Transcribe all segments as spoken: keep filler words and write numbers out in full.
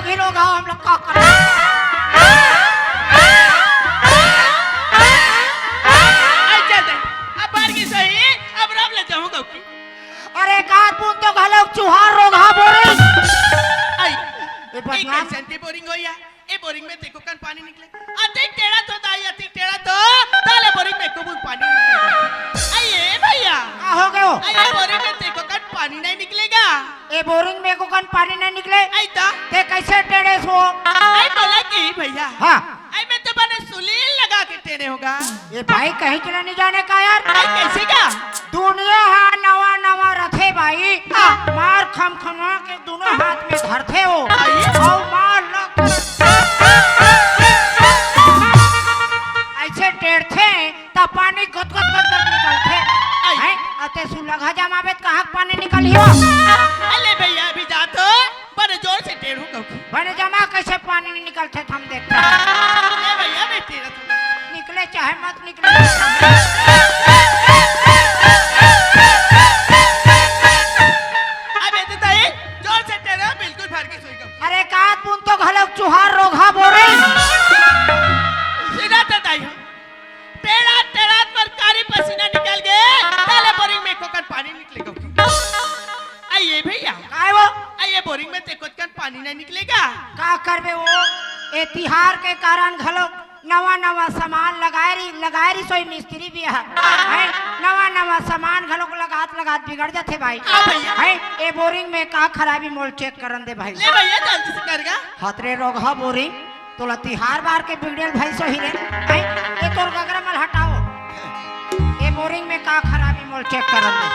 घिलो घाव हम लोग का करब? आई चल दे। अब भर के सही, अब रब ले जाऊं गौकी। अरे का पुन तो घलो चुहार रोगहा बोरिंग। आई। ए ए बदनाम। कैसन के बोरिंग होइया? ए बोरिंग में देखो कन पानी निकले। अतिक टेढ़ा तो दाई, अतिक टेढ़ा तो, ताले बोरिंग में को बूंद पानी निकले। आई ए भैया। का हो गयो? आई ए बोरिंग में देखो कन पानी नहीं निकलेगा। ए बोरिंग में को कन पानी नहीं निकले। आई ता। ते कैसे टेढ़े सो? आई बोला कि भैया। हाँ। आई मैं तो बने सुलील लगा के टेढ़े होगा। ए भाई कहीं के नहीं जाने का यार। आई कैसे का? दुनिया हा नवा नवा रथे भाई। हाँ। मार खमखमा के दोनों हाथ में धरथे हो। आई। अउ मार लग ऐसे टेढ़थे त पानी गत गत गत गत निकलथे। आई। हैं? अते सुलघा जमाबे त कहाँ के पानी निकलही हो? अले भैया अभी जा तो बने जोर से टेढ़ू कहूँ। बने जमा कैसे पानी नहीं निकलथे त हम देखते हैं। ए भैया मैं टेढ़ा तो निकले चाहे मत निकले। अबे तो ताई जोर से टेढ़ा बिल्कुल भर के सोई गम। अरे का पुन तो घलो चुहार रोगहा बोरिंग। सीधा तो ताई हो। टेढ़ा टेढ़ा पर कारी पसीना निकल गए। ताले बोरिंग में को कन पानी निकलेगा। आई ए भैया। काय वो? आई ए बोरिंग में ते को कन पानी नहीं निकलेगा। का करबे वो? ए तिहार के कारण घलो नवा नवा सामान लगाए रही, लगाए रही सोई मिस्त्री भी है। हैं? नवा नवा सामान घलो लगात लगात बिगड़ जाथे भाई। हाँ भैया। हैं? ए बोरिंग में का खराबी मोल चेक करन दे भाई। ले भैया जल्दी से कर गा। हतरे रोगहा बोरिंग। तोला तिहार बार के बिगड़ेल भैंसो ही रे। हैं? ये तोर गगरा मल हटाओ। ये बोरिंग में का खराबी मोल चेक करन दे।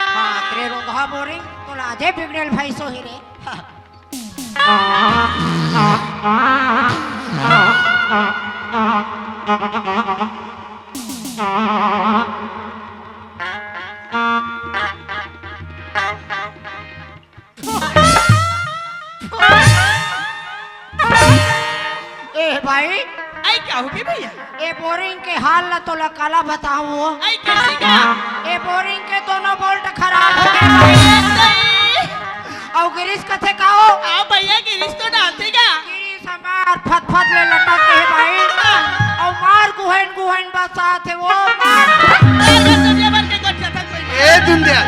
हाँ, तेरे रोगहा बोरिंग, तोला आजे बिगड़ेल भैंसो ही रे। ए भाई, आई का होगे भैया? ए बोरिंग के हाल ला तोला काला बताऊं? आई कैसे का? ए बोरिंग के दोनों बोल्ट खराब हो गए भाई। अउ गिरीश कथे का हो? हाँ भैया, गिरीश तो डालथे का? गिरीश हमार फतफत ले लटक के हे भाई। अउ मार गुहैन गुहैन बसात हे वो मार। ए दीनदयाल,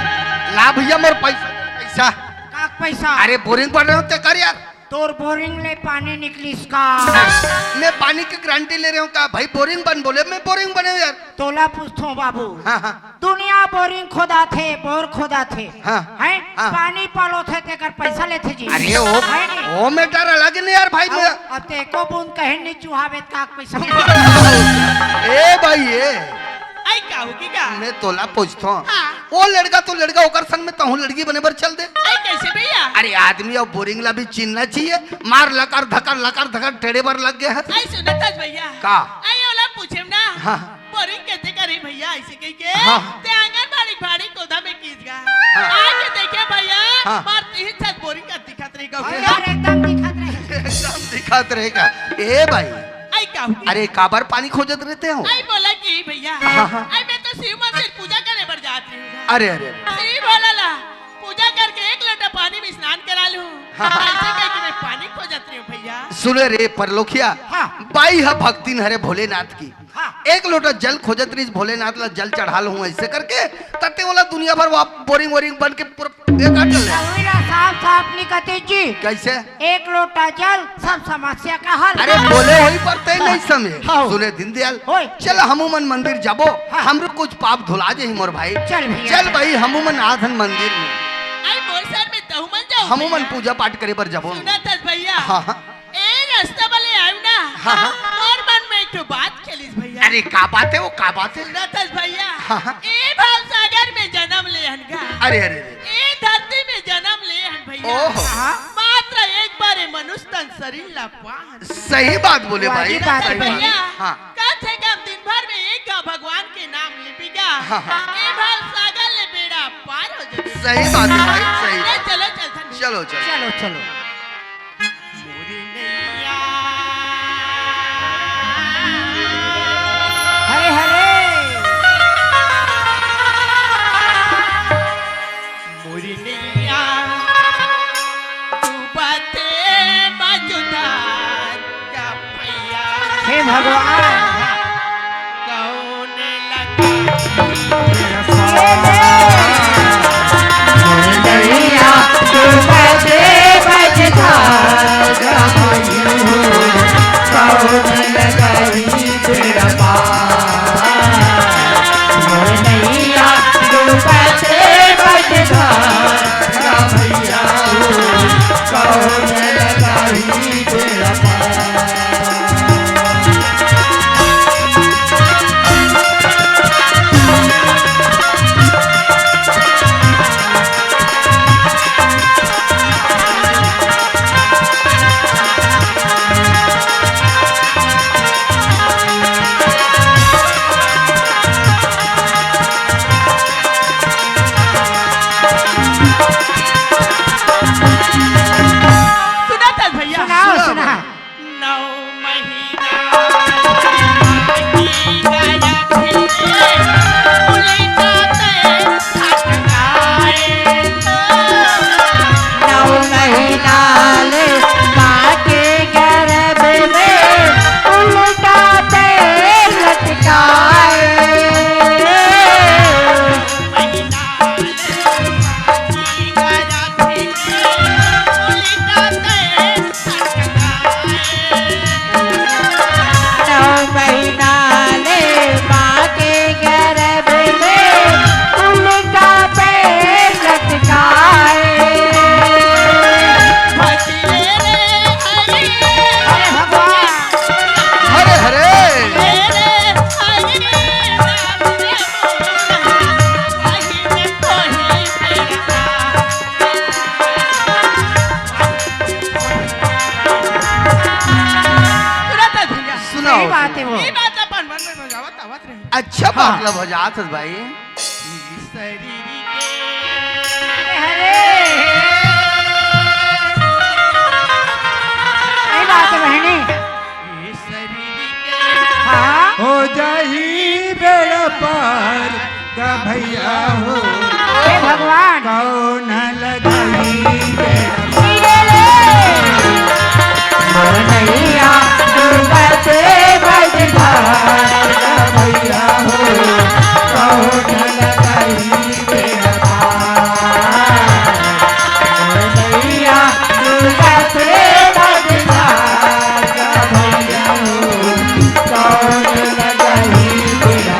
ला भैया मोर पैसा, पैसा। का पैसा? अरे बोरिंग बन रहे हो ते कर यार। तोर बोरिंग ले पानी निकलिस का? मैं पानी की गारंटी ले रहे हूँ का भाई? बोरिंग बन बोले, मैं बोरिंग बने हूँ यार। तोला पूछथों बाबू। हाँ, हाँ। दुनिया बोरिंग खोदाथे, बोर खोदाथे। हाँ। हैं? हाँ। पानी पलोथे तेकर पैसा लेथे जी। अरे ओ, है नहीं? ओ matter अलग है नहीं यार भाई, अब, मैं अब ते एको बूंद कहीं नहीं चुहावे त का पैसा। ए भाई ए। आई का होगी का? मैं तोला पूछथों। हाँ। ओ लड़का तो लड़का ओकर संग में तहूँ लड़की बने बर चल दे। आई कैसे भैया? अरे आदमी अउ बोरिंग ला भी चिन्हना चाहिए। मार लकर धकर लकर धकर टेढ़े बर लग गए हैं। आई सुनत हस भैया। का? आई ओला पूछेम ना। हाँ। बोरिंग कैसे करे भैया ऐसे कह के? हाँ। ते आंगनबाड़ी भाड़ी कोदा में कीस गा। हाँ। आके देखे भैया, हाँ। मार तीन छत बोरिंग का दिखत रही गौ। अरे यार, एकदम दिखत रही। एकदम दिखत रहेगा। ए भाई। आई का हुई? अरे काबर पानी खोजत रहते हो? आई बोला कि भैया, हाँ, हाँ। आई मैं तो शिव मंदिर पूजा करे बर जात रही हूँ। अरे, अरे। शिव भोला ला पूजा करके एक लोटा पानी में स्नान करा लूँ। हाँ, हाँ। ऐसे कह के मैं पानी खोजत रही हूँ भैया। सुने रे परलोकिया, हाँ। बाई ह भक्तिन हरे भोलेनाथ की। हाँ। एक लोटा जल खोजत रहिस, भोलेनाथ ला जल चढ़ा लूं ऐसे करके, तते ओला दुनिया भर वा बोरिंग वोरिंग बन के पूरा बेकार कर ले। अउरी ला साफ साफ निकती जी। कैसे? एक लोटा जल, सब समस्या का हल। अरे बोले होई पर तै नहीं समझे। हाँ। सुने दीनदयाल, होय। चल हमू मन मंदिर जाबो, हाँ। हमरो कुछ पाप धुला जाही मोर भाई। चल भैया, चल चल। भाई हमू मन आथन मंदिर में। आई मोर साथ में तहू मन जाओ हमू मन भैया। पूजा पाठ करे बर जाबो। सुनत हस भैया। हाँ, हाँ। ए रास्ता वाले आयु ना। हाँ, हाँ। मोर मन में एक ठो बात खेलिस भैया। अरे का बात है वो, का बात है? सुनत हस भैया। हाँ, हाँ। ए भाव सागर में जन्म ले हन गा। अरे, अरे, अरे। ए धरती में जन्म ले हन भैया। ओहो। हाँ। मात्र एक बार ए मनुष्य तन शरीर ला पाहन। सही बात बोले भाई, वाजिब बात है सही बात। भैया। हाँ। कम से कम दिन भर में एक घाव भगवान के नाम लेबे गा। हाँ, हाँ। ए भाव सागर ले बेड़ा पार हो जाबे। सही बात है भाई, सही ले बात। चलो, चल धन। चलो, चलो। चलो, चलो। मोरी नैया। हरे हरे। मोरी नैया, तू बाते भगवान। सुना था भैया। सुनाओ, सुनाओ। नौ महीना की गया थी, उल्टा से अटकाए। नौ महीना ले माँ के गर्भ में उल्टा पैर लटकाए। नौ महीना ले माँ के गर्भ में उल्टा पैर लटकाए। अरे भगवान। हरे हरे। सुनत है भैया। सुनाओ, सही बात है वो। सुनाओ। ये बात अपन मन में बजावत आवत रही। अच्छा हाँ। बात ला बजात हस भाई। अरे, अरे। सही बात है बहनी। हाँ। हो जाही बेड़ा पार का भैया हो। हे भगवान। कौन लगाई बेड़ा पार? मोर नैया डूबत मझधार का भैया हो। कौन लगाई बेड़ा पार? मोर नैया डूबत मझधार का भैया हो। कौन लगाई बेड़ा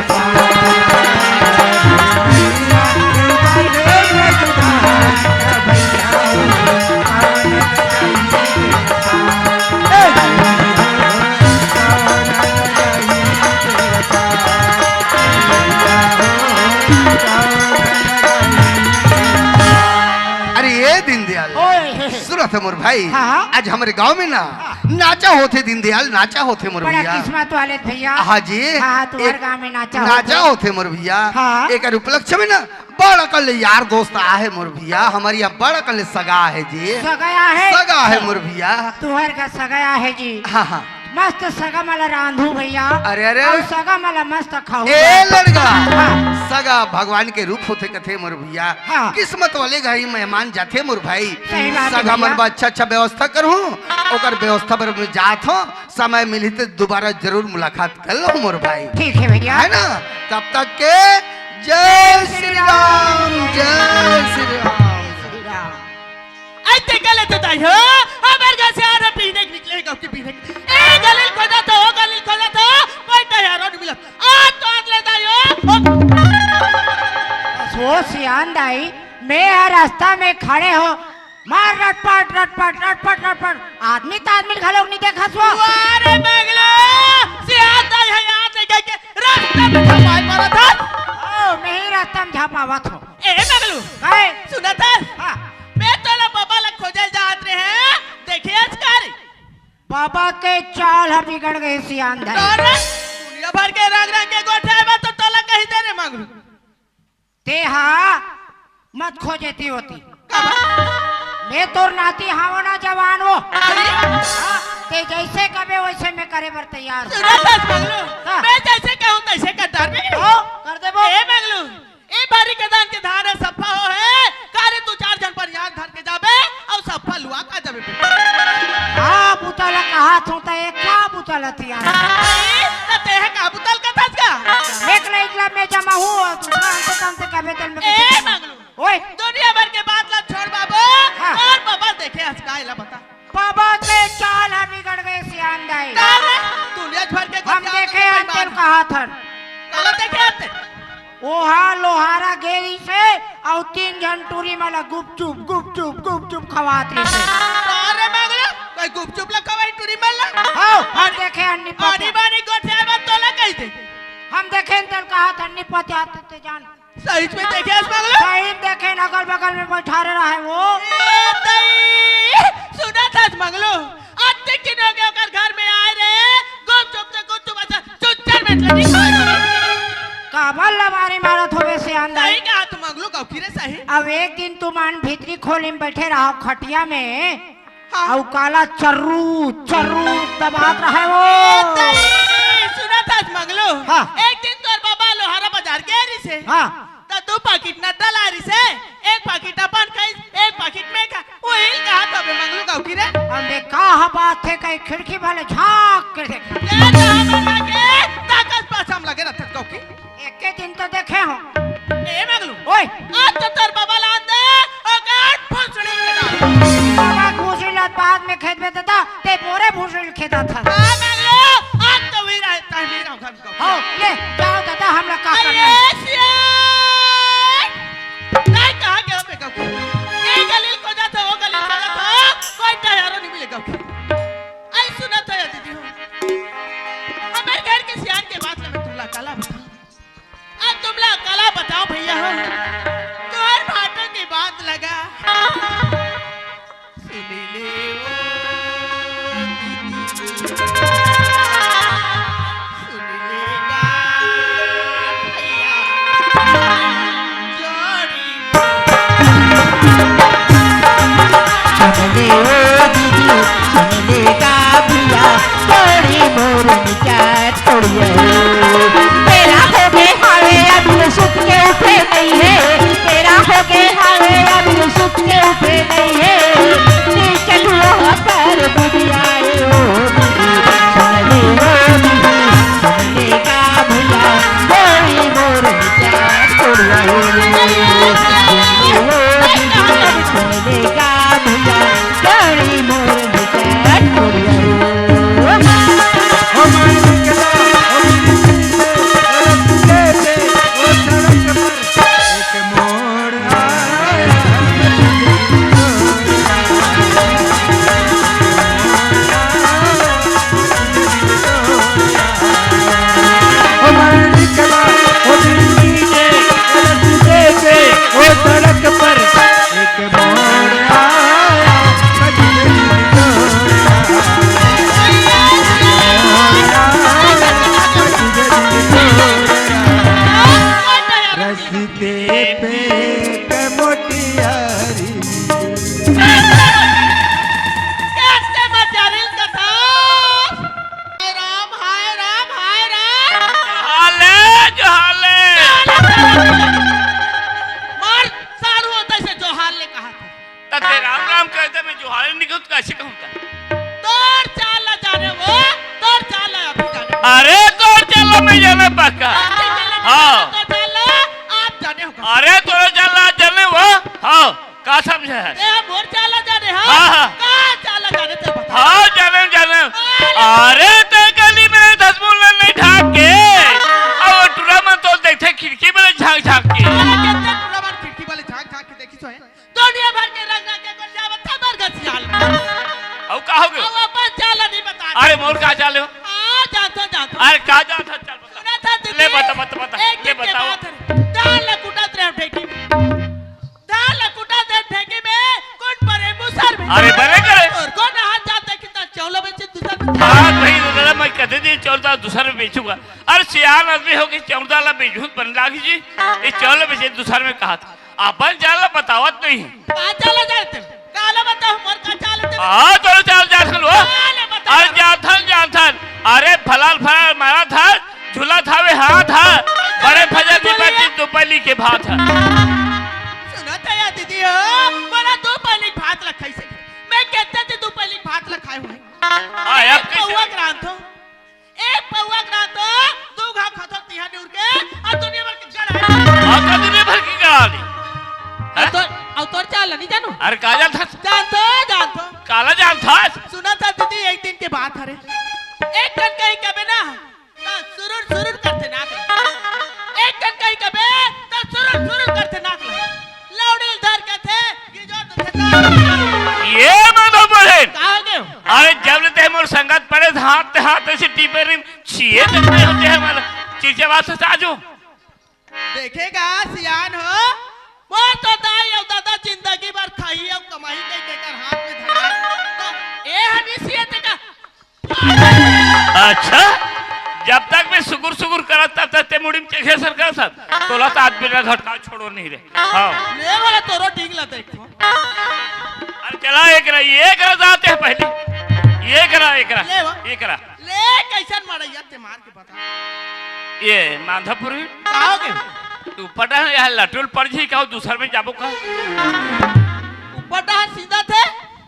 अरे ये दीनदयाल, ओए। सुनत है मोर भाई, हाँ। आज हमरे गांव में ना नाचा होथे दीनदयाल, नाचा होथे मोर बड़ा भैया। किस्मत वाले भैया। हाँ जी। हाँ, तुम्हारे एक गांव में नाचा नाचा होथे। होथे मोर भैया। हाँ। एकर उपलक्ष्य में ना बड़ अकन ले यार दोस्त आहे मोर भैया, हमर यहाँ बड़ अकन ले सगा आहे जी। सगा आहे? सगा आहे मोर भैया। तुहर का सगा आहे जी। हाँ, हाँ। मस्त सगा मला रांधू भैया। अरे, अरे, अउ अरे। सगा मला मस्त खाहू ए भैया। लड़का, हाँ। सगा भगवान के रूप होथे कथे मोर भैया। हाँ। किस्मत वाले घर ही मेहमान जाथे मोर भाई। सही बात है सगा मन भैया। बर अच्छा अच्छा व्यवस्था करहूँ, ओकर व्यवस्था बर मैं जात हूँ। समय मिलही तो दोबारा जरूर मुलाकात कर लो मोर भाई। ठीक है भैया। है ना? तब तक के जय श्री राम, जय श्री राम। श्री राम। अइसे गले तो दाई हो, हमर घर से आ रहा पीने के निकले गाँव के पीने के। ए गलिल खोजा तो, ओ गलिल खोजा तो, कोई तैयार नहीं मिला। आज तो आज ले दाई हो। ओ। सो सियान दाई, मैं हर रास्ता में खड़े हो, मार रटपट, रटपट, रटपट, रटपट। आदमी त आदमी घलोक नहीं देखा सो। अरे मगलू, सियान दाई है यार, नहीं कह के रास्ता में खपाई मारा था। ओ, नहीं रास्ता में झापावत हो। ए मगलू, काय? सुनत हस? हाँ। मैं तोला बाबा ला खोजे जात रहे, देखे आज कारी। बाबा के चाल ह बिगड़ गए सियान दाई। अरे, दुनिया भर के रंग रंग के गोठे आए बा तो तोला कही दे रे मगलू। ते हा मत खोजे ती होती। काबर? मैं तोर नाती हावो ना जवान हो। अरे? हाँ, ते जैसे कबे वैसे मैं करे बर तैयार हूँ। सुनत हस मगलू, हाँ। मैं जैसे कहूँ तैसे कर डार भी। हो, कर देबो। ए मगलू, ए भारी कदान के धान ह सफा हो हे, कारे दू चार झन पर याद धर के जाबे, अउ सफा लुआ का जाबे। हाँ, बुता ला कहा थों त एक का बुता गलतिया। ए, त तेहे का बुतल कथस का? एक लइक ला मैं जमा हूँ, दूसरा हमसे तमसे कबे तल में ए, कबे। मंगलू। ओए। दुनिया भर के बात ला छोड़ बाबू। हाँ। अउ बाबा देखे हस का, एला बता। बाबा के चाल ह बिगड़ गे सियान दाई। का रे? दुनिया भर के हम गोठिया देखे के हन तेल बेईमान। कहा थन। काला देखे हन तेल? ओहा लोहारा गे रिहिसे अउ तीन झन टूरी मन ला गुपचुप, गुपचुप, गुपचुप खवात रिहिसे। अरे मगला, कोई गुपचुप ला खवाई टूरी मन ला? हाँ, हम देखे हन निपत। आनी बानी गोठिया बात तोला कही दे। हम देखे हन तेल कहा थन निपत आते ते जान। सही में देखे हस मगला? सही में देखे हन, अगल बगल में बैठा रहे वो। ए दई, सुना था मगलो, अत्ते किन हो गया ओकर घर में आए रे, गुपचुप से गुपचुप ऐसा चुच्चर में लगी। काबर लबारी मारत होबे सियान दाई? सही कहा तू मगलो, गौकी रे सही। अब एक दिन तुमन भीतरी खोली में बैठे रहो खटिया में, हाँ। अउ काला चर्रू, चर्रू दबात रहे वो। ए, तई, सुना था मगलो। हाँ। एक दिन तोर बाबा लोहारा बाजार गे रिहिसे। हाँ। त दू पाकिट नड्डा ला रिहिसे, एक पाकिट अपन खाइस, एक पाकिट मैं खा। उहिल कहा तबे मगलो गौकी रे। अबे का ह बात हे, कहीं खिड़की वाले झांक के देख। ए, त हमर लगे ताकत पास हम लगे रहत गौकी। एके दिन तो देखे हो। ए मगलू। ओए। आज तो तोर बाबा ला दे, अगर भोसड़ी के दाल। बाबा भोसड़ी ला बाद में खेत में देता, ते मोरे भोसड़ी खेत आता। हाँ मगलू, आज तो वही रहे, तय वही रहो घर का। हो, ले, जाओ दादा, हमरा का करना है? अरे सियान! तय कहाँ गया बे गौकी? ये गलील को जाता, वो गलील को जाता, कोई तैयारो नहीं मिलेगा। आई सुना तो या दीदी हो। हमारे घर के सियान के बात लगे तुमला काला बताओ। अब तुमला काला बताओ भैया हो, तोर भाटो के बात लगा। सुन ले ओ दीदी, सुन ले गा भैया, जोड़ी सुन ले ओ दीदी, सुन ले गा भैया, तोड़ी मोर मिजाज तोड़िया। तेरा हो गे हावे अभी सुत के उठे नहीं है, तेरा हो गे हावे अभी सुत के उठे नहीं है। नीचे लुआ पर बुढ़िया ए ओ दीदी, सुन ले ओ दीदी, सुन ले गा भैया, तोड़ी मोर मिजाज तोड़िया। सुन ले ओ दीदी, सुन ले गा भैया, गाड़ी मोर बेटा छोड़िया रे। ओ मालिक ला, ओ दीदी, ओ रस्ते पे, ओ सड़क पर एक मोड़ आया। ओ मालिक ला, ओ दीदी, ओ रस्ते पे, ओ सड़क पर एक मोड़ आया, कजरी डोरा। मोड़ आया, कजरी डोरा। रस्ते पे एक मोटियारी। कैसे मचारिल कथा? हाय राम, हाय राम, हाय राम। हाले, जो हाले। मार, साढ़ू होता इसे जोहार ले कहा था। त ते राम राम कहते मैं जोहारे नहीं कहूँ, तो कैसे कहूँ त? तोर चाल ला जाने वो, तोर चाल ला अभी जाने। अरे, तोर चाल ला मैं जाने पक्का। अभी जाने हाँ। तोर चाल ला, आप जाने हो। अरे, तोर चाल ला जाने वो, हाँ। का समझे है? ए, मोर चाल ला जाने, हाँ? हाँ, हाँ। का चाल ला जाने, ते बता। हाँ, जाने, जाने। अरे। अरे, ते गली में दस मुल्ला नहीं ढाक के। अब टुरा मन तो देखते खिड़की में झांक, झांक के। अरे, कितने टुरा मन खिड़की वाले झांक, झांक के देखी सो है। दुनिया भर के रंग, रंग के गोलियां बता, मर गए सियाल। अब का हो गए? अब अपन चाल नहीं बता। अरे, मोर का चाल हो? हाँ, जानता, जानता। अरे, का जानता, चल बता। सुना था, ले दीदी? बता, बता, बता। एक ले दिन के बताओ। बात है। दाल ला कुटत रहे ढेकी में। दाल ला कुटत रहे ढेकी में, कोन परे मुसर में। अरे बने करे। और कोन हाथ जाते कि ता चौला बेचे दूसर में। हाँ भाई, दादा मैं कदे दिन चौला दूसर में बेचूंगा। अरे सियान आदमी हो के चौला ला बेचूं बन लागी जी। ये चौला बेचे दूसर में कहा था। अपन चाल ला बतावत नहीं। का चाल ला जानते? काला बताओ, मोर का चाल ला जानते? हाँ, तोर चाल जानथन वो। काला बताओ। अरे जानथन, जानथन। अरे फलाल, फलाल मारा था। झूला थावे हाथ हा, बड़े फजर दीपा जी दो पली के भात हा। सुना था या दीदी हो, बड़ा दो पली भात ला खाई से। मैं कहते थे दो पली भात ला खाए हुए। हाँ, अब कैसे? पौवा ग्रांथ हो। अरे का जानथस? जानथों, जानथों। काला जानथस? सुना था दीदी, एक दिन के बात हरे। एक कन कहीं कबे ना, त सुरुर सुरुर करथे नाक ले। एक कन कहीं कबे, त सुरुर सुरुर करथे नाक ले। लौड़ी ल धर के थे, गिजोर तो थे। ये माधोपुर हे। का हो गयो? अरे जब ले ते मोर संगत पड़े, हाथ ते हाथ ऐसे टीपे रिम, छिए तक नहीं होते हैं हमारा। चीचे बात से साजू। देखेगा सियान हो, वो तो दाई अउ दादा जिंदगी भर खाई अउ कमाई कई के कर हाथ में धरा। त ए हनी सिए ते का? अच्छा, जब तक मैं सुगुर सुगुर करत, तब तक ते मुड़ी में चेखे सर कर सब। तोला तो आज बिना घटका छोड़ो नहीं रे। हाँ। ले वाला तोरो डींग ला देखो। अरे चला एक रहा, ये करा जाते हैं पहले। ये करा, एक रहा, ले वा। ये करा। ले कैसन मड़ैया ते मार के ये माधोपुर का हो गए? तू पटा है यहाँ लटुल पड़ जी का, दूसर में जाबो का? ऊपर डहा सीधा थे?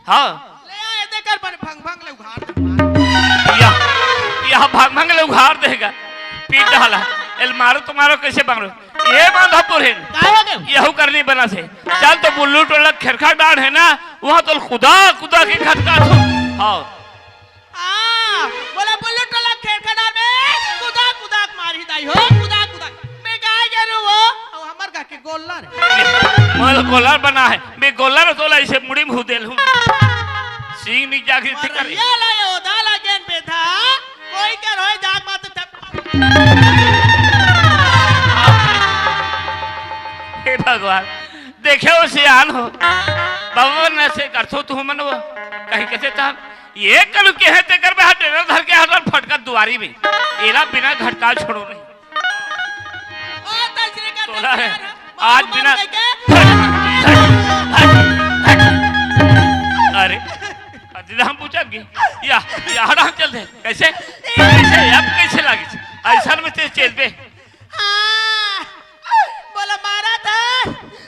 हाँ। ले आ, एदे कर बने भंग भंग ले उघार दे। या, या भंग भंग ले उघार देगा। पीट डाला। एल मारो तुम्हारो कैसे बांगड़ो? ये माधोपुर है। का हो गए? यहू करनी बना से। चल तो बुल्लू टोला खेरखा डांड है ना, वहाँ तो कुदा कुदा के खटका थो। हाँ। आ, बोला बुल्लू टोला खेरखा डांड में कुदा कुदा के मारी दाई हो, कुदा कुदा। मैं गाय गरू हो, अउ हमर गा के गोल्लर। मोल गोल्लर बना है, मैं गोल्लर तोला इसे मुड़ी में हुदेल हूँ। सींग नहीं जाके और कर। ये ला ये ओदा ला गेन बेथा, कोई कर होए जाग मात तब। हे भगवान, देखे हो सियान हो, बाबा न से करथो तू मन वो, कहीं कैसे था? ये कलु के है तेकर में हटे ना धर के हटल फटका दुआरी में। एला बिना घटका छोड़ो नहीं। ओ तजरी का तोला है। तजरी है। आज बिना लेके। अरे, अरे हम पूछब की? या, या हटा हम चल दे। कैसे? कैसे? अब कैसे लागी? ऐसा में तेज चल बे। हाँ, बोला मारा था,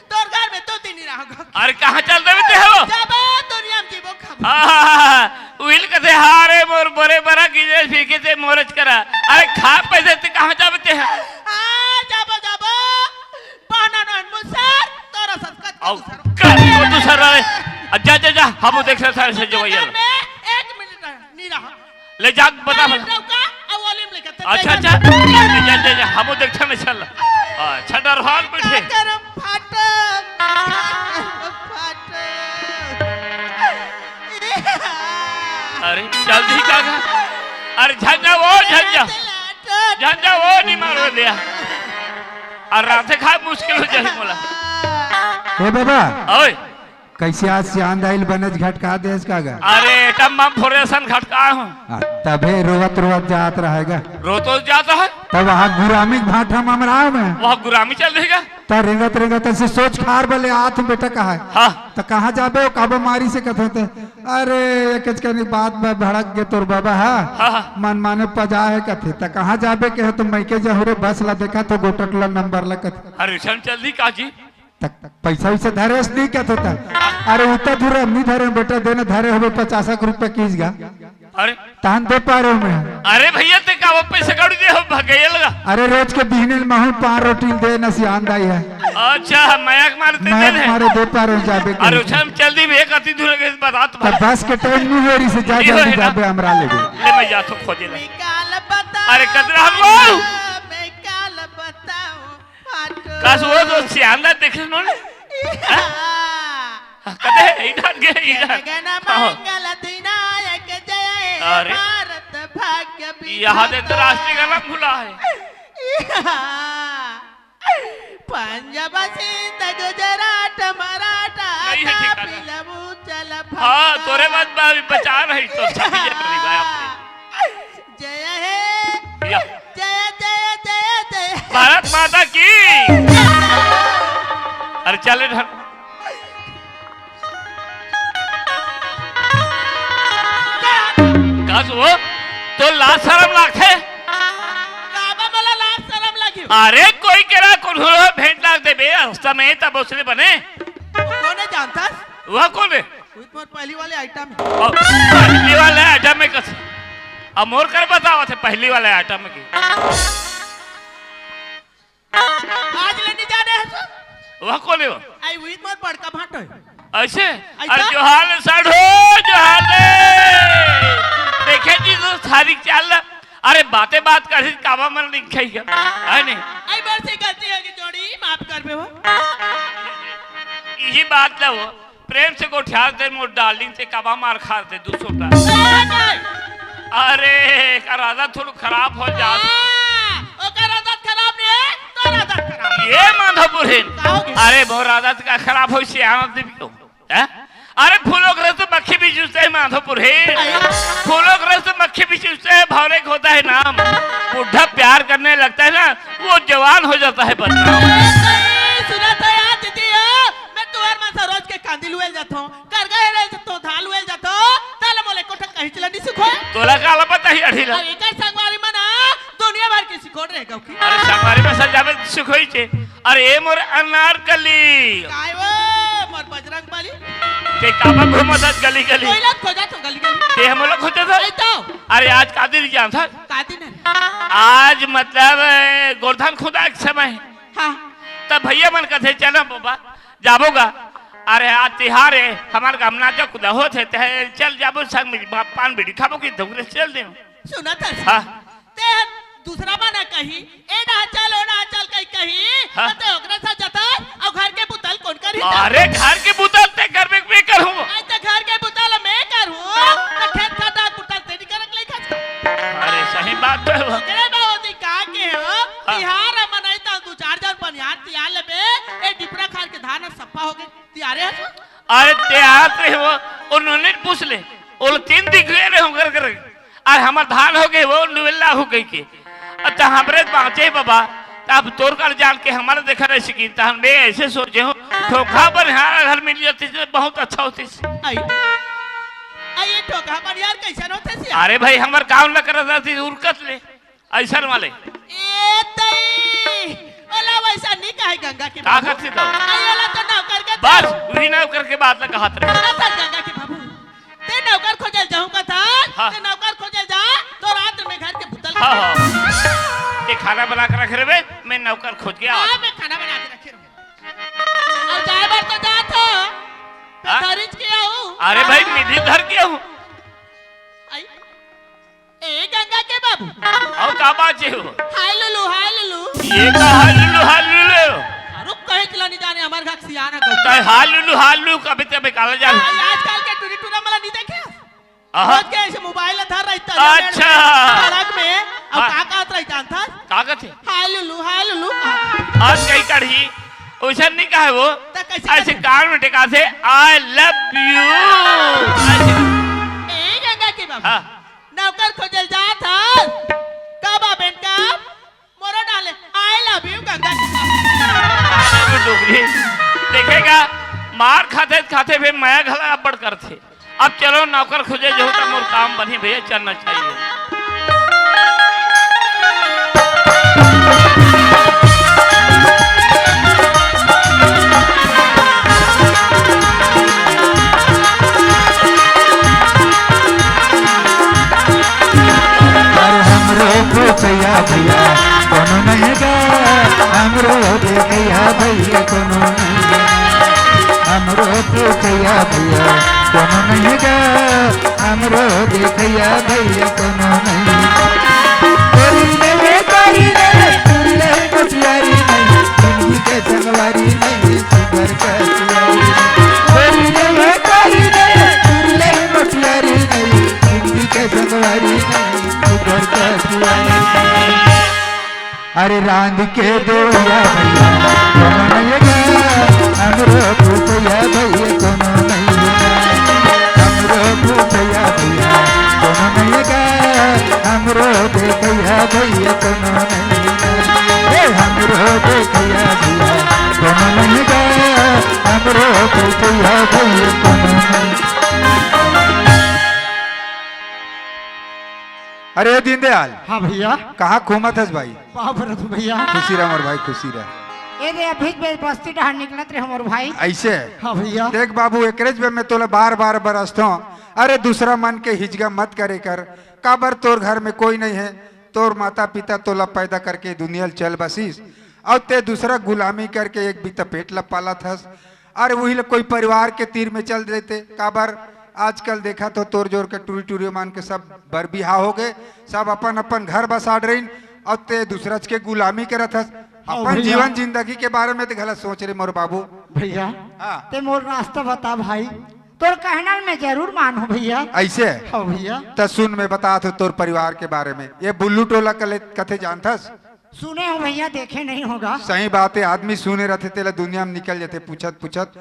तोर घर में दो तीन ही रहोगा। अरे कहाँ चल देवे ते हो? जाबो दुनिया में जीबो खाबो। हाँ, हाँ, हाँ, हाँ। उहिल कथे हारे मोर बरे बरा गिजे फिर के ते मोरच करा। अरे खा पैसे ते कहाँ जाबे ते? हाँ, जाबो, जाबो। बहाना नहन मुसर, तोरा ससकत आओ, दूसर। कर दूसर रहे। जा, जा, जा, हम देख सारे से जो भैया। में एक मिनट नहीं रहा। ले जा, बता भला। नौका, आ वॉल्यूम लेके ते अच्छा, तैयार। अच्छा। ले जा, जा, जा, हम देखते हैं, चल। अच्छा, डरहाल बैठे। का करम फाटो, फाटो। अरे, जल्दी का गा? अरे, झंझा वो, झंझा। झंझा वो, नहीं मारो दिया। और रात खा मुश्किल हो जाए मोला। ए बाबा। ओए। कैसे आज सियान दाई ल बनेच घटका देस का गा? अरे, एटम बम फोड़े असन घटका हूँ। आ, तभे रोवत रोवत जात रहेगा। रो तो जाता है। तब वहाँ गुरामी के भाठा ममराव में। वहाँ गुरामी चल रहेगा। त रेंगत रेंगत ऐसे सोच खार बले आत हूँ बेटा कहा है। हाँ। त कहाँ जाबे हो काबो मारी से कथे ते। अरे, ये कचकनी बात में भड़क गे तोर बाबा है। हाँ, हाँ। मन माने पजा है कथे। त कहाँ जाबे के है तो मैं के जहूरे बस ला देखा तो गोटक ला नंबर ला कथे। अरे, सन चल दी का जी? तक पैसा वैसा धरे अस नहीं कहते था। अरे उतना दूर हम नहीं धरे बेटा, देने धरे होबे पचास एक रुपया कीस गा। अरे। तहन दे पा रहे हो मैं। अरे भैया ते का वो पैसे काढ़ दे हो भगैया लगा। अरे रोज के बिहने में महू पान रोटी दे न सियान दाई है। अच्छा, मयक मारते दे मयक दे। मारे दे पा रहे हो जाबे के। अरे उछल चल दी भैया कति दूर के बात तो बस के टाइम नहीं हो रही से जा ये जल्दी है ना। जाबे हमरा लेबे। ले मैं जा तो खोजे ला। मैं काल बताऊं, अरे कदरा हम लोग। मैं काल बताऊं। फाटो। कस वो तो सियान दा देखे सुनो ने? या। हाँ, कते है, इधर गे, इधर। जय जय हाँ। मंगल दिनायक जय अरे। भारत भाग्य विधाता। यहाँ दे तो राष्ट्रीय गाना भुला है। या। पंजाब सिंध गुजरात मराठा नहीं है ठिकाना। बिलबू चल हाँ, भक्ता। तोरे बाद बा-, बचा रही तो छठी जय प्रदीप आया अपने। जय हे। या। जय, जय, जय, जय। भारत माता की। अरे चले ढल। कस वो तो लाज शरम लागथे। काबर मोला लाज शरम लगी? अरे कोई केरा कोनो भेंट लाग देबे, रास्ता में तब उसने बने। कोने जानता? वह कोने? वो तो मोर पहली वाले आइटम है। ओ, पहली वाले आइटम में कस-, अब मोर कर बतावत हे पहली वाले आइटम में की। आज ले नहीं जाने है सो? वह कोने हो? आई हुई तो मोर बड़का भाटो है। अइसे? अरे जोहार ले साढ़ू, जोहार ले। देखे जी तो सारी चाल ला। अरे बाते बात करही काबा मन लिखाई है, है नहीं? आई बार से गलती होगे जोड़ी, माफ करबे हो। इही बात ला वो प्रेम से गोठियार दे मोर डार्लिंग से काबा मार खार दे दू सौ टा। ए, नहीं। अरे एकर आदत थोड़ू खराब हो जात। हाँ, ओकर आदत खराब नहीं है, तोर आदत खराब। ये माधोपुर है। का हो गया? अरे मोर आदत का खराब हो से आनंद देवी को। हैं? अरे फूलों के रस तो मक्खी भी चूसते हैं माधोपुर है। अरे। फूलों के रस तो मक्खी भी चूसते हैं, भौरे को होता है नाम। बुढ़ा प्यार करने लगता है ना, वो जवान हो जाता है बदनाम। ए, सुना था यार दीदी हो, मैं तुहर मन से रोज के कांदी लुएल जाता हूँ, कर गए रे तो धान लुएल जाता हूँ, ताले मोले कोठा कहीं चला नहीं सुखो। तोला काला पता ही अढ़ी ला। अरे कर संगवारी मना, दुनिया भर की सिकोड़ रहेगा की। अरे संगवारी में सजावे सुखोई छे। अरे ए मोर अनारकली। काय वो, मोर बजरंग बली? ते काबर घूमत हस गली गली? कोइला खोजत हो गली गली। ते हमला खोजत हस? नहीं तो। अरे आज का दिन जानत हस? का दिन है? आज मतलब, ए, गोरधन खुदा के समय। हाँ। तब भैया मन कथे, "चलो बाबा, जाबो गा।" अरे आज तिहार है, हमार गाँव नाचा कुदा होत है, ते चल जाबो संग में, बा-, पान बीड़ी खाबो कि धुमरे चल देबो। सुना था। हाँ। ते ह दूसरा बना कही, "ए डहा चल, ओ डहा चल," कही, कही, हाँ। तो ते ओकरे साथ जाता, अउ घर के बुतल कोन करी? अरे, घर के बुतल ते करबे, मैं करहूँ। नहीं, ते घर के बुतल मैं करहूँ, तो खेत खदान बुतल ते नहीं करक लइका। अरे, सही बात तो है। ओकरे बाबूजी का के हो, हाँ। तिहार मनाई त दू चार जन बनिहार तियार लेबे, ए डिपरा खार के धान सफा हो गए, तियारे हस? अरे, तियार ते हो, उन्होंने पूछ ले, वो तीन दिख रहे हो कर कर। अरे हमर धान हो गए, वो लुएला हो गई के। अब त हमरे बाँचे बाबा, त अब तोर कर जान के हमर देखा रहे सिकिन, त हम बे ऐसे सोचे हो, धोखा पर हमारा घर मिल जाती तो बहुत अच्छा होती। आई, आई ये धोखा पर यार कैसन होते से? अरे भाई, हमर काम न करत रहती, उरकत ले, ऐसन वाले। ए तई, ओला वैसा नहीं कहे गंगा के का बाबू। करती तो? आई ओला तो नौकर के बस, तो। वही नौकर के बात न कहत रहे। सुना था गंगा के बाबू। ते नौकर खोजल जाहूं का था, हाँ। ते नौकर खोजल जा, तो रात में घर के बुतल हाँ, हाँ। ते खाना बना के रखे रहे, मैं नौकर खोज के आ। हाँ, मैं खाना बना के रखे रहूं। अउ जाए बर तो जात हो, हाँ? धरिच के आऊ। अरे भाई, मिली धर के आऊ। आई, ए गंगा के बाबू। अउ का बात हे हो? हाय लुलू, हाय लुलू। ये का हाय लुलू, हाय लुलू? रुक, कहे चला नहीं जाने, हमार घर सियाना गौ। तय हाय लुलू, हाय लुलू, कभी ते बेकाला जा। आई, आजकल के टूरी टूरा मला नहीं देखे? आहा। रोज के ऐसे मोबाइल धर रही था, अच्छा। सड़क में, अब हाँ। का कहत रही जानता? का कहते? हाय लुलू, हाय लुलू। आज कहीं कढ़ी, वैसा नहीं कहे वो। तो कैसे ऐसे कहते? कान में टिका से, "I love you।" ऐसे। ए गंगा के बाबू। हाँ। नौकर खोजल जात हस। कब आ बेटा? मोरो डाले, "I love you गंगा।" अरे वो डोकरी, देखेगा, मार खाते खाते भी मया घला अब्बड़ करथे। अब चलो नौकर खोजे जाहू त मोर काम बनही भैया, चलना चाहिए। अरे हमरो भूपैया भैया कोनो नहीं गा, हमरो देखैया भैया कोनो नहीं गा, हमरो देखैया भैया कोनो नहीं गा, हमरो देखैया भैया कोनो नहीं गा। तोरी नहीं, तोरी नहीं, तोरी नहीं, गोटियारी नहीं, जिंदगी के संगवारी नहीं, सुगर कटियारी। तोरी नहीं, तोरी नहीं, तोरी नहीं, गोटियारी नहीं, जिंदगी के संगवारी नहीं। अरे रांध के देवैया भैया कोनो नहीं गा, हमरो भूपैया भैया कोनो नहीं गा, हमरो भूपैया भैया कोनो नहीं गा, हमरो देखैया भैया कोनो नहीं गा, ए हमरो देखैया भैया कोनो नहीं गा, हमरो देखैया भैया कोनो नहीं। अरे दीनदयाल। हाँ भैया। कहाँ घूमत हस भाई? बाप रे तू भैया। खुशी रह मोर भाई, खुशी रह। ए रे, अभी बे-, बस्ती डहार निकलत रहे मोर भाई। ऐसे? हाँ भैया। देख बाबू, एकरेज बे मैं तोला बार बार बरसत हूँ। अरे दूसरा मन के हिजगा मत करे कर। काबर तोर घर में कोई नहीं है, तोर माता पिता तोला पैदा करके दुनिया ल चल बसिस, अउ ते दूसरा गुलामी करके एक बित्ता पेट ल पालत हस। अरे उही ले कोई परिवार के तीर में चल देते, काबर आजकल देखत हो तोर जोर के टूरी टूरी मन के सब बर बिहाव हो गए, सब अपन अपन घर बसा डरिन, अउ ते दूसरच के गुलामी करत हस। हाँ अपन भैया। जीवन जिंदगी के बारे में तो गलत सोच रे मोर बाबू। भैया, हाँ। ते मोर रास्ता बता भाई, तोर कहना मैं जरूर मानूं भैया। ऐसे? हाँ भैया। त सुन, मैं बतात हो तोर परिवार के बारे में। ये बुल्लू टोला कले कथे जानथस? सुने हो भैया, देखे नहीं होगा। सही बात है, आदमी सुने रहते तेला दुनिया में निकल जाते पूछत पूछत।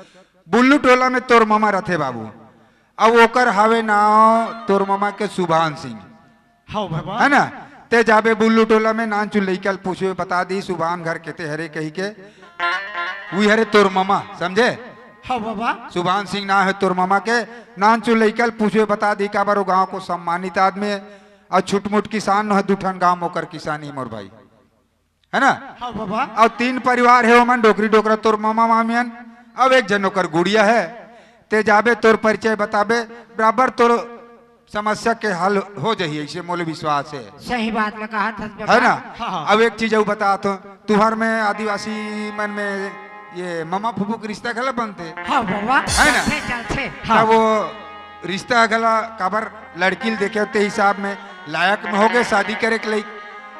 बुल्लू टोला में तोर ममा रहते बाबू, अब ओकर हावे नाव तोर ममा के सुभान सिंह। हाँ बाबा। है ना? ते जाबे बुल्लू टोला में, नानचु लइका ल पूछबे, बता दी सुभान घर केते हरे कही के। उही हरे तोर ममा, समझे? हाँ बाबा। सुभान सिंह नाव है तोर ममा के। नानचु लइका ल पूछबे, बता दी काबर वो गांव को सम्मानित आदमी है। अउ छुटमुट किसान नो है, दू ठन गांव में ओकर किसानी मोर भाई, है ना? हाँ बाबा। अउ तीन परिवार है ओमन, डोकरी डोकरा तोर ममा मामियन, अउ एक जन ओकर गुड़िया है। ते जाबे, तोर परिचय बताबे, बराबर तोर समस्या के हल हो जाही, ऐसे मोले विश्वास है। सही बात ल कहा थस बाबा। है ना? हाँ, हाँ। अब एक चीज अउ बतात हो, तुहर में आदिवासी मन में ये ममा फूफू के रिश्ता घला बनते। हाँ बाबा। है ना? चलथे, चलथे। हाँ। तब वो रिश्ता घला काबर लड़की ल देखे ते हिसाब में लायक में होगे शादी करे के लइक।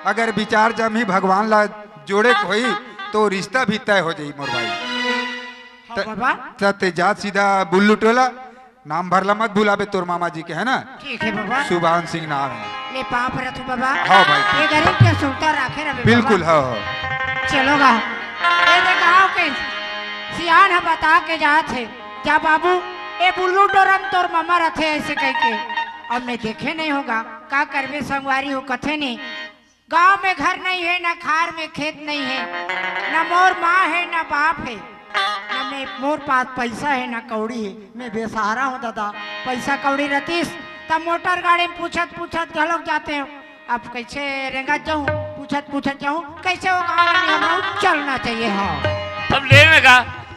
अगर विचार जमही भगवान ला जोड़े के होई तो रिश्ता भी तय हो जाई मोर भाई। हाँ त-, बाबा। त ते जा सीधा बुल्लू टोला, नाम भरला मत भुलाबे तोर मामा जी के, है ना? ठीक है बाबा। सुभान सिंह नाम है। ले पाँव परत हूँ बाबा। हाँ भाई। ये गरीब के सुरता राखे रहे बाबा। बिल्कुल, हाँ, हाँ। चलो गा। ये दे गाँव के सियान ह बता के जात हे, जा बाबू, ए बुल्लू टोला म तोर ममा रथे ऐसे कह के। अब मैं देखे नहीं होगा, का करबे संगवारी हो, कथे नहीं। गांव में घर नहीं है, ना खार में खेत नहीं है, ना मोर माँ है, ना बाप है, ना मैं, मोर पास पैसा है, ना कौड़ी है। मैं बेसहारा हूँ दादा। पैसा कौड़ी रहतीस तब मोटर गाड़ी में पूछत पूछत घलोक जाते हूँ। अब कैसे रेंगत जाऊँ, पूछत पूछत जाऊँ, कैसे वो गाँव में हम लोग चलना चाहिए। हाँ। तब ले लगा,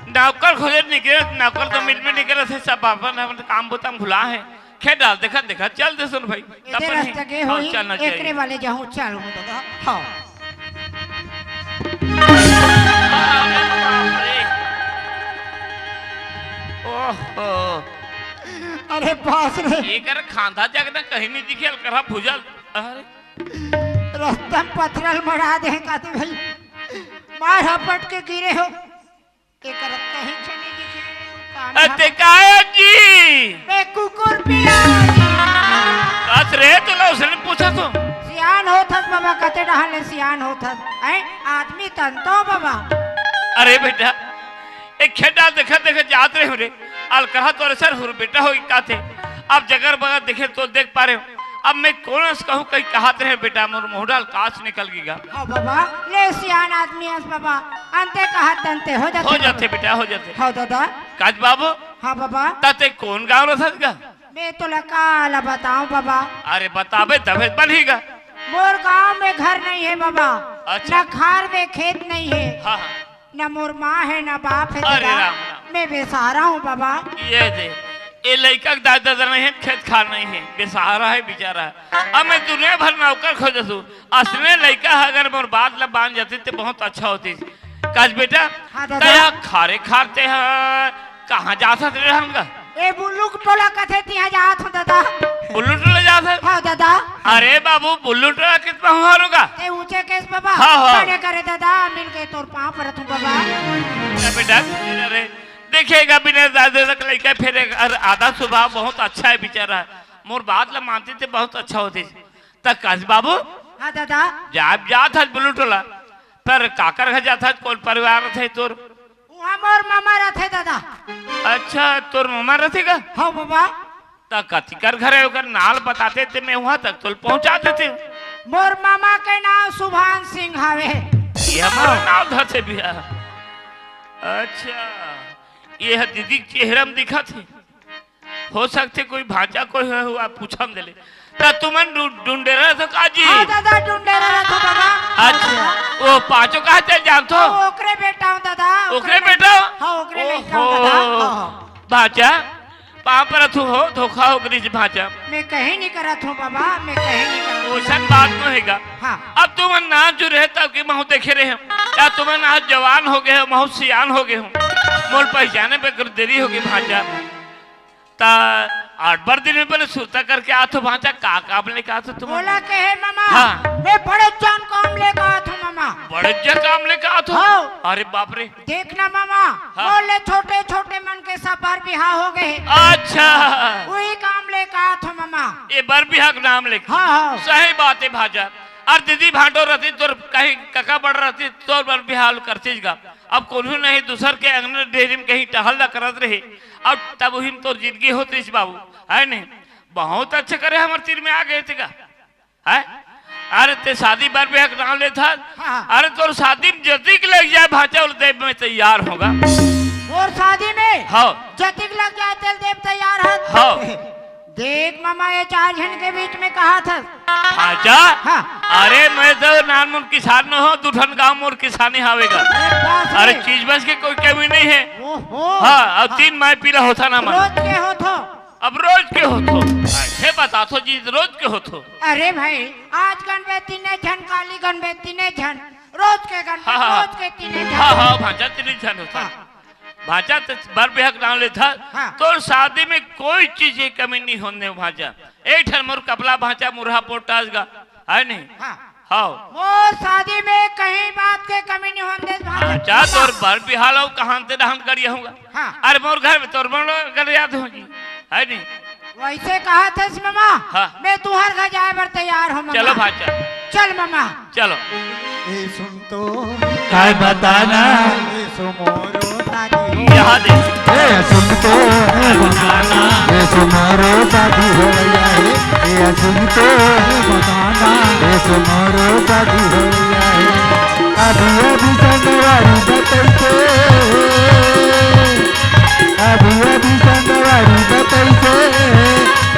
नौकर खोजे निकले, नौकर तो मिल में निकले थे, सब अपन अपन काम बुता में भुला है। खेत डाल, देखत देखत चल दे सुन भाई। एदे तब रास्ता गे हाँ, होई, चलना चाहिए। एकरे वाले जाहूँ, चल हूँ दादा। हाँ। अरे बाप रे। ओहो। अरे बास रे। एकर खांधा जग न कहीं नहीं दिखे, अलकरहा भुजल। अरे। रास्ता में पथरल मरा दे का तो भाई। मार हपट के गिरे हो। एकर कहीं छने दिखे, काम अते हम कायो जी। बे कुकुर पिया। कस रे, तोला उसने पूछा तो। सियान होत हस बाबा, कते डहान ले सियान होत हस। हैं? आदमी तन तो बाबा। अरे बेटा, एक खेडा देखत देखत जात रहे हो रे। अलकरहा तोरे सर हुर बेटा हो का थे। अब जगर बगर देखे तो देख पा रहे हो। अब मैं कोन अस कहूँ कहीं कहत रहे बेटा, मोर मुंह डाल कास निकल गई गा। हाँ बाबा, ले सियान आदमी अस बाबा, अंते कहत तंते हो जाते हो बाबा। जाते बेटा, हो जाते। हाँ दादा। काज बाबू। हाँ बाबा। ताते कोन गाँव रथस गा? मैं तोला काला बताऊं बाबा। अरे बताबे तबे बनही गा। मोर गांव में घर नहीं है बाबा। अच्छा। ना खार में खेत नहीं है। हाँ, हाँ। ना मोर माँ है, ना बाप है अरे दादा। राम, राम। मैं बेसहारा हूँ बाबा। ये दे, ये लइका के दाई ददा नहीं है, खेत खार नहीं है, बेसहारा है बेचारा। अब मैं दुनिया भर नौकर खोजत हूँ, असने लइका ह अगर मोर बात ला मान जाती तो बहुत अच्छा होती। काज बेटा, हाँ दादा। तया खारे खारते ह कहाँ जात हस रे हमका? ए बुल्लू के टोला कथे तिहा जात हूँ दादा। बुल्लू टोला जात हस? हाँ दादा। अरे बाबू, बुल्लू टोला कितना हुआ होगा? ते ऊंचे केस बाबा। हाँ, हाँ। बड़े करे दादा, मिल के तोर पाँव परत हूँ बाबा। ए बेटा, अरे, देखेगा बिना दादा तक लइका फिर अरे आधा स्वभाव बहुत अच्छा है बेचारा। मोर बात ला मानती ते बहुत अच्छा होती। त काज बाबू? हाँ दादा। जा, जात हस बुल्लू टोला। पर काकर घर जात हस, कोन परिवार रथे तोर? उहाँ मोर ममा रथे दादा। अच्छा, तोर ममा रथे का? हाँ बाबा। त कतिकर घर है, ओकर नाल बताते ते मैं उहाँ तक तोल पहुँचा देते। मोर ममा के नाम सुभान सिंह हवे। ये मोर नाम धरते भैया। अच्छा, ये ह दीदी के चेहरा में दिखत हे। हो सकथे कोई भांचा कोई ह हुआ पूछम देले। त तुमन डु-, डुंडेरा रथो का जी? हाँ दादा, डुंडेरा रथो बाबा। अच्छा, वो पाँचों कहाँ चल जानथो? हाँ, ओकरे बेटा हूँ दादा, ओकरे ओकरे बेटा? हाँ, ओकरे लइका हूँ दादा। ओहो। हाँ, हाँ। भांचा, पाँव परत हूँ हो, धोखा हो गइस भांचा। मैं कहीं नहीं करत हूँ बाबा, मैं कहीं नहीं करत हूँ। ओसन बात नोहे गा। हाँ। अब तुमन नानचुर रहे तब कि महूँ देखे रहे हूँ। या तुमन आज जवान हो गए हो, महूँ सियान हो गए हूँ। मोर पहचाने में कर देरी होगे भांचा। त आठ बार दिन में पहले सुरता करके आथो भांचा, का काम लेके आथो तुम? बोला के हे मामा, हाँ। मैं बड़े जान काम लेके आथो मामा। बड़े जान काम लेके आथो? हाँ। अरे बाप रे। देख ना मामा, हाँ। मोर ले छोटे छोटे मन के सब बर बिहाव हो गए हे। अच्छा। वही काम लेके आथो मामा। ये बर बिहाव के नाम लेके। हाँ, हाँ। सही बात हे भांचा। अउ दीदी भांटो रहती, तोर कहीं कका बड़ रहती, तोर बर बिहाव करतीस गा। अब कोनो नहीं, दूसर के अंगना डेहरी में कहीं टहल ला करत रही, अउ तब उही में तोर जिंदगी होतीस बाबू, हे नहीं? बहुत अच्छा करे हमर तीर में आ गए थे का, हे? अरे ते शादी बर बिहाव के नाम लेथस। हाँ। अरे तोर शादी में जतिक लग जाए भांचा, ओला देबे में तैयार हों गा। मोर शादी में हाँ। जतिक लग जाए तेला देबे तैयार हस। हाँ। देख मामा, ये चार झन के बीच में कहाथस। भांचा? हाँ। अरे मैं तो नानमुन किसान नोहंव, दू ठन गांव मोर किसानी हवे गा। अरे बाप रे। अरे चीज बस के कोई कमी नहीं हे। ओहो। हाँ, अउ तीन माई पीला होथन ना मन। रोज के होथो? अब रोज के होथो। अइसे बताथो जी, रोज के होथो। अरे भाई, आज गनबे तीने झन, काली गनबे तीने झन, रोज के गनबे, हाँ, हाँ, रोज के तीने झन। हाँ, हाँ, भांचा तीने झन होथन। हाँ। भांचा त बर बिहाव के नाम लेथस, हाँ। तोर शादी में कोई चीज के कमी नहीं होने देवंव भांचा। एक ठन मोर कपला भांचा मुरहा पोटास गा, हे नहीं? हाँ। हाँ। मोर शादी में कहीं बात के कमी नहीं होने देवंव भांचा। अच्छा, तोर बर बिहाव अउ कहां ते डहन करिया हों गा। हाँ। अरे मोर घर में तोर मन कर याद हों जी, हे नहीं? वइसे कहाथस मामा, हाँ। मैं तुंहर घर जाए बर तैयार हों मामा। चलो भांचा। चल मामा। चलो। ए सुन तो, काय बताना? ए सुमोरो दादी। यहाँ दे। ए सुन तो, ए बताना। ए सुमोरो दादी हो गया है। ए सुन तो, ए बताना। ए सुमोरो दादी हो गया है। अभी अभी संगवारी बतैते। अभी अभी संगवारी बतैसे,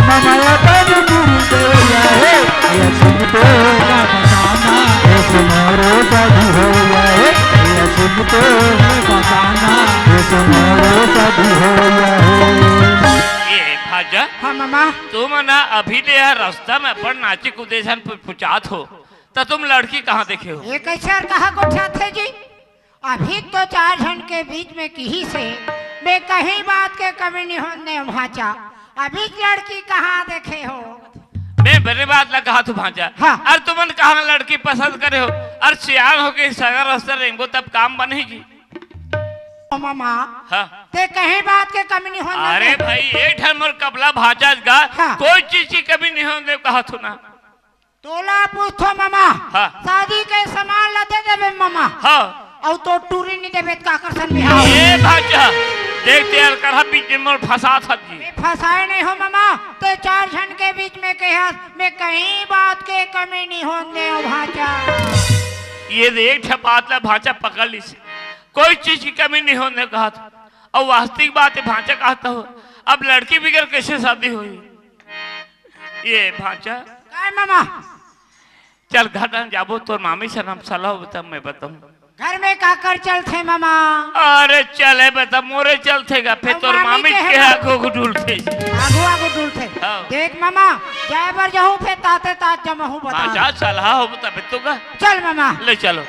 ममा अपन गुरु देवया हे। ये सुन तो ना बताना, ये सुमारो शादी होया हे। ये सुन तो ना बताना, ये सुमारो शादी होया हे। ए भांचा, हाँ मामा। तुमन अभी ले ह रस्ता में अपन नाची कूदे झन पुचात हो, त तुम लड़की कहाँ देखे हो? ये कइसे अउ कहाँ गोठियाथे जी? अभी तो चार झन के बीच में किहिसे, मैं कहीं बात के कमी नहीं होने देवंव भांचा। अभी लड़की कहाँ देखे हो? मैं बड़े बात ला कहाथों भांचा। हाँ। अउ तुमन कहाँ लड़की पसंद करे हो? अउ सियान होके सगा रस्ता रेंगो तब काम बनही जी। ओ मामा, हाँ। ते कहीं बात के कमी नहीं होने देवंव। अरे भाई, एक ठन मोर कपला भांचा गा, हाँ। कोई चीज की कमी नहीं होने देवंव कहाथों ना। तोला पूछथों मामा, हाँ। शादी के सामान ला दे देबे मामा। हाँ। अउ तोर टूरी नहीं देबे त काकर सन बिहाव? ए भांचा, देख ते अउ करा बीच में मोला फंसाथस जी। मैं फंसाए नहीं हों मामा, ते चार झन के बीच में कहे हस, मैं कहीं बात के कमी नहीं होने देवंव भांचा। ये देख, एक ठा बात ला भांचा पकड़ लिस, कोई चीज की कमी नहीं होने देवंव कहाथों। अउ वास्तविक बात हे भांचा कहाथों, अब लड़की बिगर कइसे शादी होही? ए भांचा। काय मामा? चल घर डहन जाबो, तोर मामी सन हम सलाह होबो तब मैं बताहूँ। घर में काकर चलथे मामा? अरे चले बता, मोरे चलथे गा, फेर अउ तोर मामी मामी के के हे आगू आगू डुलथे। आगू आगू डुलथे। हाँ। देख मामा, जाए बर जाहूँ फेर ताते तात जमहूँ बता। हाँ, जा सलाह होबो तब तो गा। चल मामा। ले चलो।